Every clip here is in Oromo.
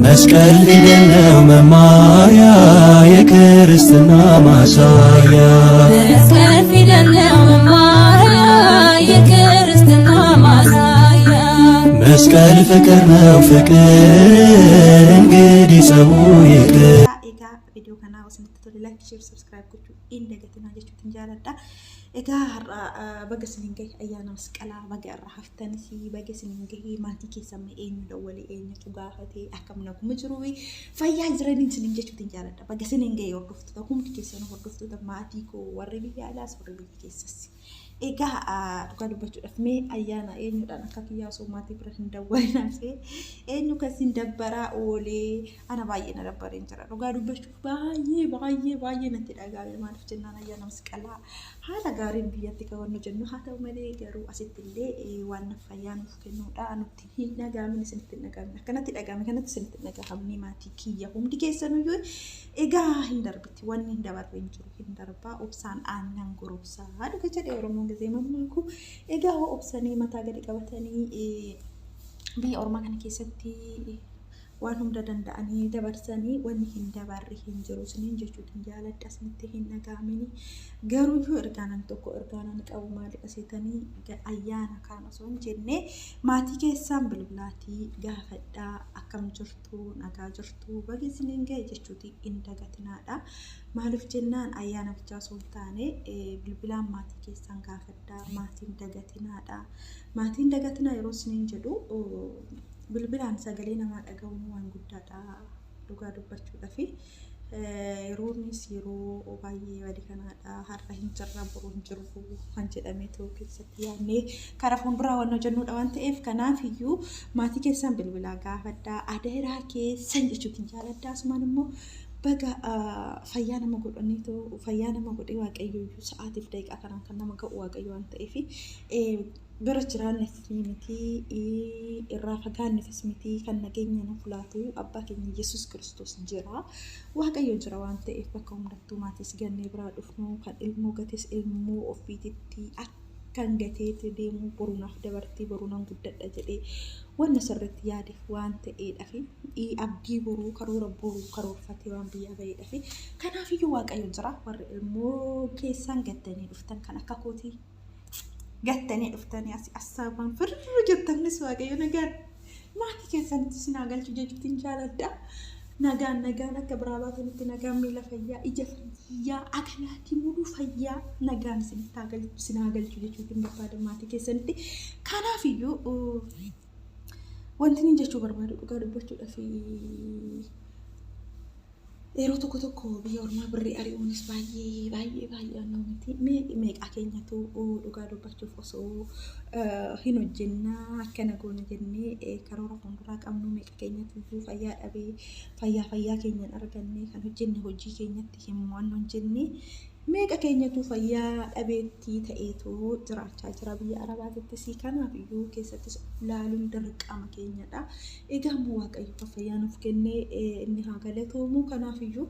መስቀል ፊደል ነው መማሪያ የክርስትና ማሳያ። መስቀል ፊደል ነው መማሪያ የክርስትና ማሳያ። መስቀል ፍቅር ነው ፍቅር እንግዲህ ሰው ይቅር። Egaa viidiyoo kanaa isinitti tole like, share, subscribe gochuu hin dagatinaa jechuutiin jaaladha. Egaa har'a baga isiniin gahe ayyaana masqalaa baga irraa haftanis baga isiniin gahe maatii keessan mee eenyu dawwalee eenyutu gaafatee akkam naguma jiru fayyaa jiranii isiniin jechuutiin jaaladha. Baga isiniin gahe hordoftoota hundi keessanuu hordoftoota maatii koo warri biyya alaas warri biyya keessas. Egaa dhugaa dubbachuudhaaf mee ayyaana eenyudhaan akka kiyyaa osoo maatii bira hin dawwalin hafee eenyu kasiin dabbaraa oolee ana baay'ee na dabbareen jira. Dhugaa dubbachuuf baay'ee baay'ee baay'ee natti dhaga'ame maaliif jennaan ayyaana masqalaa haala gaariin biyyatti kawannu jennu haa ta'u malee garuu asitti illee waan fayyaa nuuf kennuudha nutti hin dhaga'amin isinitti hin dhaga'amin akkanatti dhaga'ame kanatti isinitti hin dhaga'amni maatii kiyya hundi keessanuyyuu egaa hin darbiti wanni hin dabarre hin jiru hin darbaa obsaan aannan gorobsaa dhuga jedhe Oromoon gisee mammaaku egaa hoo obsanii mataa gadi qabatanii biyya ormaa kana keessatti waan hunda danda'anii dabarsanii wanni hin dabarre hin jiru isiniin jechuutiin jaaladha isinitti hin dhaga'amini garuu iyyuu ergaanan tokko ergaanan qabu maalidha seetanii ayyaana kaan osoo hin jenne maatii keessaan bilbilaatii gaafadhaa akkam jirtu nagaa jirtu baga isiniin gahe jechuutii hin dagatinaadha. Maaliif jennaan ayyaana bichaa osoo hin taane bilbilaan maatii keessaan gaafadhaa maatiin dagatinaadha. Maatiin dagatinaa yeroo isiniin jedhu bilbilaan sagalee namaa dhaga'uun waan guddaadha dhugaa dubbachuudhaafi. Yeroonis yeroo baay'ee badii kanaadha. Har'a hin jirra boru hin jirru kan jedhameetu keessatti yaadnee karaa fuulduraa waan hojjennudha waan ta'eef kanaaf iyyuu maatii keessan bilbilaa gaafadhaa adeeraa keessan jechuutiin jaaladhaa asumaan immoo baga fayyaa nama godhaniitu fayyaa nama godhee waaqayyo iyyuu sa'aatiif daqiiqaa kanaan kan nama ga'u waaqayyo waan ta'eef bira jiraannes miti irraa fagaannefis miti kan nageenya nuuf laatu abbaa keenya Yesuus Kiristoos jira. Waaqayyo jira waan ta'eef bakka hundattuu maatis gannee biraa dhufnu kan ilmoo gates ilmoo ofiititti akkan gateetti deemu boruu naaf dabartii boruu nan guddadha jedhee wanna sirriitti yaadeef waan ta'eedhaaf abdii boruu karoora boruu karoorfatee waan biyyaa ba'eedhaaf kanaafiyyuu waaqayyo jira warri ilmoo keessan gattanii dhuftan kan akka kootii gattanii dhuftanii asii assaabaan firri jettanis waaqayyo nagaan maatii keessanitti isin haa galchu jechuutiin jaaladha. Nagaan nagaan akka biraa baatanitti nagaan miila fayyaa ija fayyaa akalaatii muduu fayyaa nagaan isinitti haa galchu isin haa galchu jechuutiin barbaada maatii keessanitti. Kanaafiyyuu wanti inni jechuu barbaadu dhugaa dubbachuudhaaf yeroo tokko tokko biyya ormaa birrii ari'uunis baay'ee baay'ee baay'ee annoo miti. Mee meeqaa keenyatu dhugaa dubbachuuf osoo hin hojjennaa akkana goona jennee karoora fuulduraa qabnu meeqa keenyatu iyyuu fayyaa dhabee fayyaa fayyaa keenyaan arganne kan hojjenne hojii keenyatti hin mo'annu hin jenne meeqa keenyatu fayyaa dhabeettii ta'eetu jiraachaa jira biyya arabaatittis kanaaf iyyuu keessattis laaluun dirqama keenyadha. Egaa immoo waaqayyo kan fayyaa nuuf kennee inni haa galatoomu kanaaf iyyuu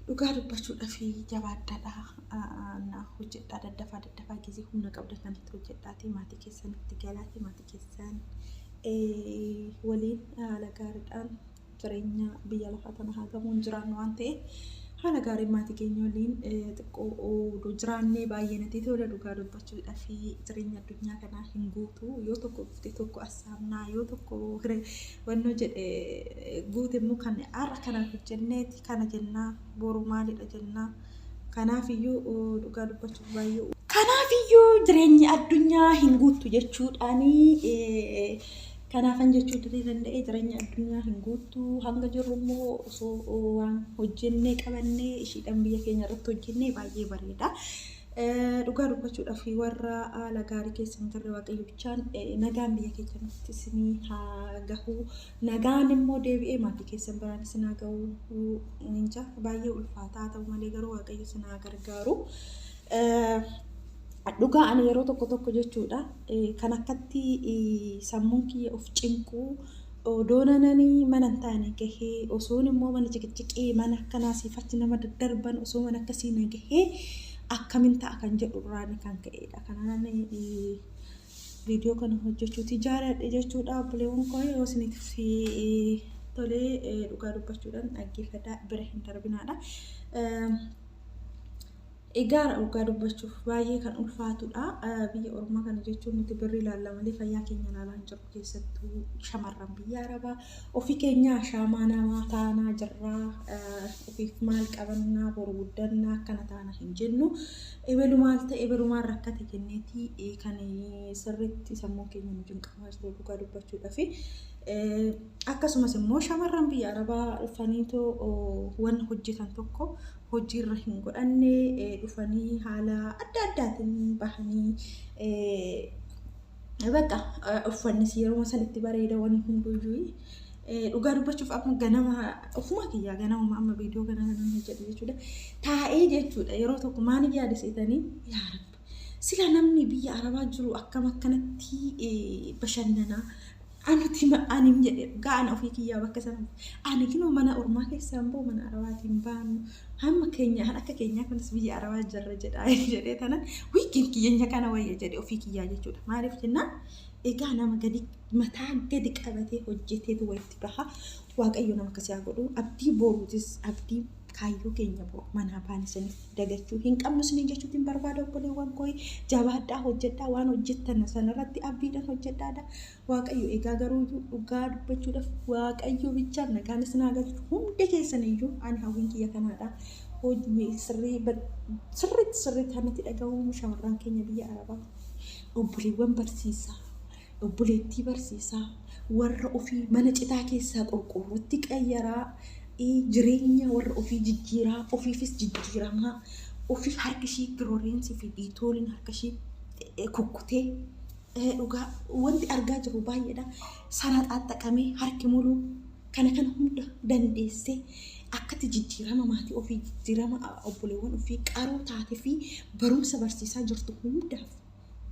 dhugaa dubbachuudhaaf jabaadhaadha. Na hojjedhaa daddafaa daddafaa gisee humna qabda kanatti hojjedhaatii maatii keessanitti galaatii maatii keessan waliin haala gaariidhaan jireenya biyya lafaa tana haa gamuun jiraannu waan ta'eef haala gaariin maatii keenya waliin xiqqoo odoo jiraannee baay'ee natti tola dhugaa dubbachuudhaaf jireenya addunyaa kanaa hin guutu yoo tokko dhufte tokko assaamnaa yoo tokko wannoo jedhe guute immoo kan har'a kana hojjenneeti kana jennaa boru maalidha jennaa kanaaf iyyuu dhugaa dubbachuuf baay'ee kanaaf iyyuu jireenyi addunyaa hin guuttu jechuudhaani kanaafan jechuu diree danda'ee jireenya addunyaa hin guuttu hanga jirru immoo osoo waan hojjennee qabannee ishiidhaan biyya keenya irratti hojjennee baay'ee bareeda. Dhugaa dubbachuudhaaf warra haala gaarii keessa hin jirre waaqayyo bichaan nagaan biyya keenyatti isinii haa gahu. Nagaan immoo deebi'ee maatii keessan biraan isin haa gahu. Ninja baay'ee ulfaataa ta'u malee garuu waaqayyo isin haa gargaaru. Dhugaa ani yeroo tokko tokko jechuudha kan akkatti sammuun kiyya of cinqu doonananii mana hin taane gahee osoon immoo mana ciqiciqee mana akkanaa siif achi nama daddarban osoo mana akkasii na gahee akkamin ta'a kan jedhu irraan kan ka'edha. Kanaan Viidiyoo kana hojjechuuti jaaladhe jechuudha. Obboleewwan koo yoo isiniif tolee dhugaa dubbachuudhaan dhaggeeffadhaa bira hin darbinaadha. Egaa dhugaa dubbachuuf baay'ee kan ulfaatudha. Biyya ormaa kana jechuun nuti birrii ilaalla malee fayyaa keenya ilaalaa hin jirru keessattuu shamarran biyya arabaa ofii keenyaa shaamaa namaa taanaa jirraa ofiif maal qabannaa boru guddannaa akkana taana hin jennu. Ebelu maal ta'e ebelu maal rakkate jenneeti kan sirriitti sammuu keenya nu cinqamaa jiru dhugaa dubbachuudhaaf. Akkasumas immoo shamarran biyya arabaa dhufaniitoo waan hojjetan tokko hojiirra hin godhanne dhufanii haala adda addaatiin bahanii bakka uffannis yeroo sanitti bareeda wanni hunduyyuu dhugaa dubbachuuf amma ganama ofuma kiyyaa ganamuma amma viidiyoo kana kanan hojjedhu jechuudha. Taa'ee jechuudha yeroo tokko maal yaada seetanii yaa rabbi sila namni biyya arabaa jiru akkam akkanatti bashannanaa anuti anin jedhe ga'an ofii kiyyaa bakka sana ani kinoo mana ormaa keessaan bahu mana arabaatiin baanu hamma keenya akka keenyaa kunis biyya arabaa jirra jedha jedhee tanan wiikiin kiyyeenya kana wayya jedhe ofii kiyyaa jechuudha. Maaliif jennaan egaa nama gadi mataa gadi qabatee hojjeteetu walitti baha. Waaqayyo nama akkasii haa godhu. Abdii boruutis abdii kaayyoo keenya boru manaa baane saniif dagachuu hin qabnu isiniin jechuutiin barbaada obboleewwan koo jabaadhaa hojjedhaa waan hojjettan sanarratti abdiidhaan hojjedhaadha. Waaqayyo egaa garuu dhugaa dubbachuudhaaf Waaqayyo bichaan nagaan isin haa galchu hunda keessan iyyuu ani hawwiin kiyya kanaadha. Hojii sirrii sirriitti sirriitti kanatti dhagahuun shamarran keenya biyya Arabaa obboleewwan barsiisaa obboleettii barsiisaa warra ofii mana citaa keessaa qorqoorrootti qayyaraa jireenya warra ofii jijjiiraa ofiifis jijjiiramaa ofiif harki ishii girooreensi fi dhiitooliin harka ishii kukkutee dhugaa wanti argaa jiru baay'eedha. Sana xaaxxaqamee harki muluu kana kana hunda dandeessee akkatti jijjiirama maatii ofii jijjiirama obboleewwan ofii qaroo taatee fi barumsa barsiisaa jirtu hundaaf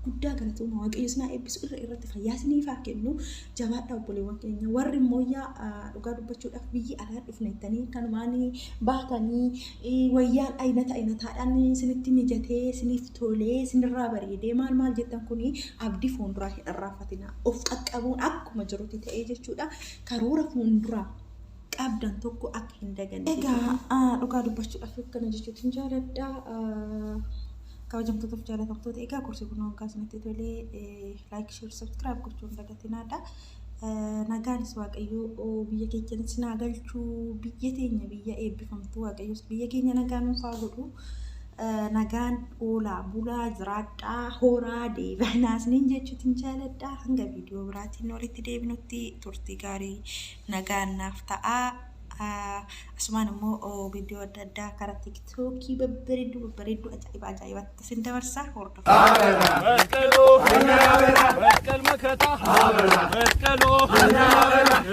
guddaa galatooma waaqayyo isin haa eebbisu irra irratti fayyaa isiniif haa kennu jabaadhaa obboleewwan keenya warri immoo yaa dhugaa dubbachuudhaaf biyyi alaa dhufne jettanii kanumaan baatanii wayyaan aynata aynataadhaan isinitti mijatee isiniif tolee isinirraa bareedee maal maal jettan kuni abdii fuulduraa hin irraanfatina of qaqqabuun akkuma jirutti ta'ee jechuudha karoora fuulduraa qabdan tokko akka hin daganne. Egaa dhugaa dubbachuudhaaf akkana jechuutiin jaaladha. Kabajamtootaaf jaalatamtoota egaa gorsi kun hoggaa isinitti tolee like share subscribe gochuun dagatinaadha. Nagaanis Waaqayyo biyya keenyas naa galchuu biyya teenya biyya eebbifamtuu Waaqayyos biyya keenya nagaan nuuf haa godhu. Nagaan oolaa bulaa jiraadhaa horaa deebanaa isiniin jechuutiin jaaladha. Hanga viidiyoo biraatiin walitti deebinutti turtii gaarii nagaan naaf ta'aa. Asumaan immoo viidiyoo adda addaa karaa tiktookii babbareedduu babbareedduu ajaa'iba ajaa'ibatti isin dabarsaa hordofaa. መስቀሉ መስቀል መከታ መስቀሉ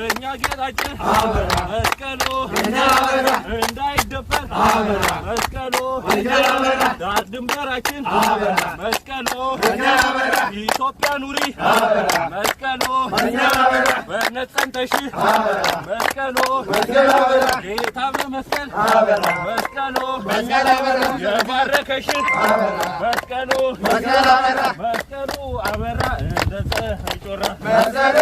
እኛ ጌጣችን መስቀሉ እንዳይደፈር መስቀሉ ዳር ድንበራችን መስቀሉ ኢትዮጵያ ኑሪ መስቀሉ በነጸንተሽ መስቀሉ ጌታ በመስቀል መስቀሉ የባረከሽ መስቀሉ መስቀሉ አበራ እንደ ፀሐይ ጮራ መስቀሉ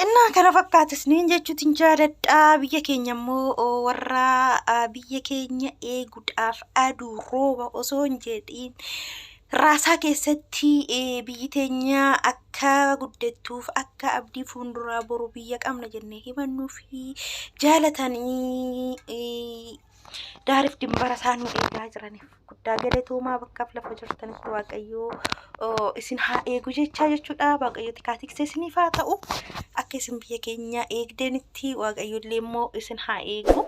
Innaa kana fakkaata isiniin jechuutiin jaaladha. Biyya keenya immoo warra biyya keenya eeguudhaaf aduu rooba osoo hin jedhiin raasaa keessatti biyyi teenya akka guddattuuf akka abdii fuulduraa boru biyya qabna jennee himannuu fi jaalatanii daariif dimbara isaanii eegaa jiraniif guddaa galatoomaa bakkaaf lafa jirtanitti Waaqayyoo isin haa eegu jechaa jechuudha. Waaqayyo tikaa tiksee isiniif haa ta'u. Akka isin biyya keenya eegdanitti Waaqayyo illee immoo isin haa eegu.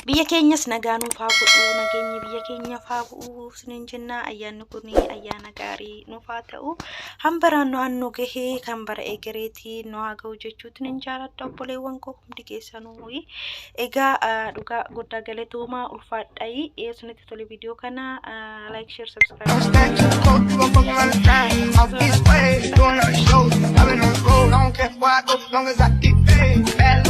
Biyya keenyas nagaa nuuf haa godhu, nageenyi biyya keenyaaf haa bu'u isiniin jenna. Ayyaanni kun ayyaana gaarii nuuf haa ta'u. Hambaraan nu hannu gahee kan bara egereetii nu haa ga'u jechuutiin hin jaaladha obboleewwan koo hundi keessanuu. Egaa dhugaa guddaa galatoomaa ulfaadhayi. Isinitti tole viidiyoo kana like, share, subscribe. Don't stand too close, you gon' fuck around and die. Off this way, doing all the shows. I've been on the road, I don't care where I go, long as I get paid. Bad